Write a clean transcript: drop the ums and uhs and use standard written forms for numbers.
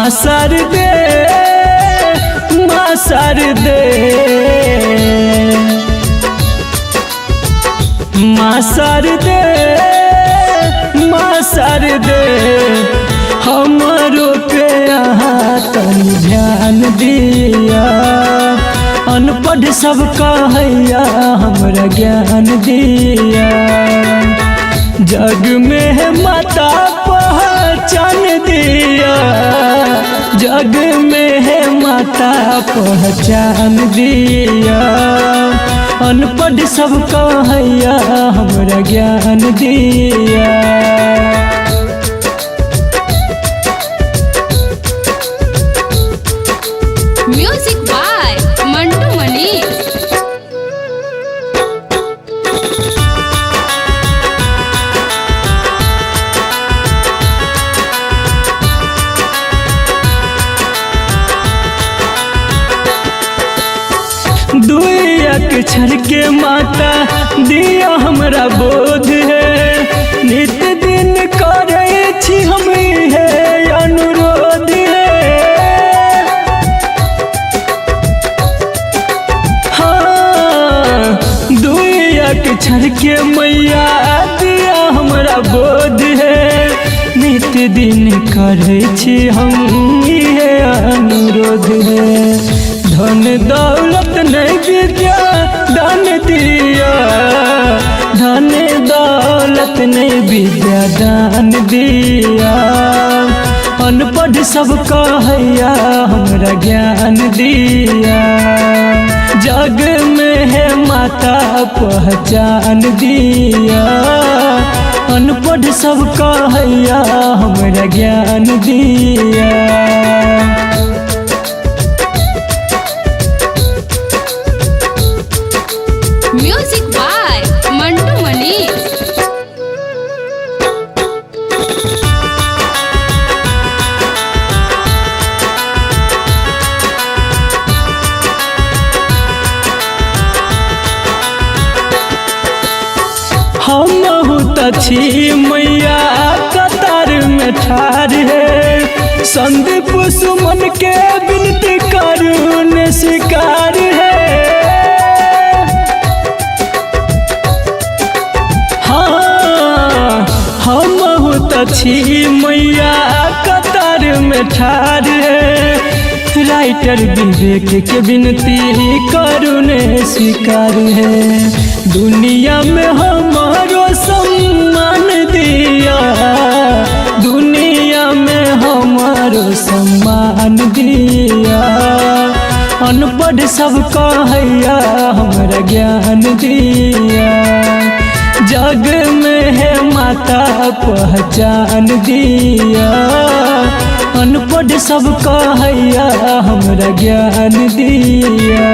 माँ शारदे, माँ शारदे, माँ शारदे, माँ शारदे, हमरो पे अहाँ तनी ध्यान दिया। अनपढ़ सब कहैया हमरा ज्ञान दिया। जग में है माता पहचान दिया, जग में है माता पहचान दिया। अनपढ़ सब कहैया हमरा ज्ञान दिया। Music by Mantu Manish. दुई अक्षर के माता दिया हमरा बोध है, नित दिन करे छी हम है अनुरोध है। हाँ, दुई अक्षर के मैया दिया हमरा बोध है, नित दिन करे छी हम है अनुरोध है। धन दौलत नहीं विद्या दान दिया, धन दौलत नहीं विद्या दान दिया। अनपढ़ सब कहैया हमरा ज्ञान दिया। जग में है माता पहचान दिया, अनपढ़ सब कहैया हमरा ज्ञान दिया। Music by Mantu Manish. हमहु त छी मैया कतार में ठार है, संदीप सुमन के विनती करुण स्वीकार है। हाँ, हमहु त छी मैया कतार में ठार है, राइटर विवेक के विनती करुण स्वीकार है। दुनिया में हमारो सम्मान दिया, दुनिया में हमारो सम्मान दिया। अनपढ़ सब कहैया हमरा ज्ञान दिया। जग में है माता पहचान दिया, अनपढ़ सब कहैया हमरा ज्ञान दिया।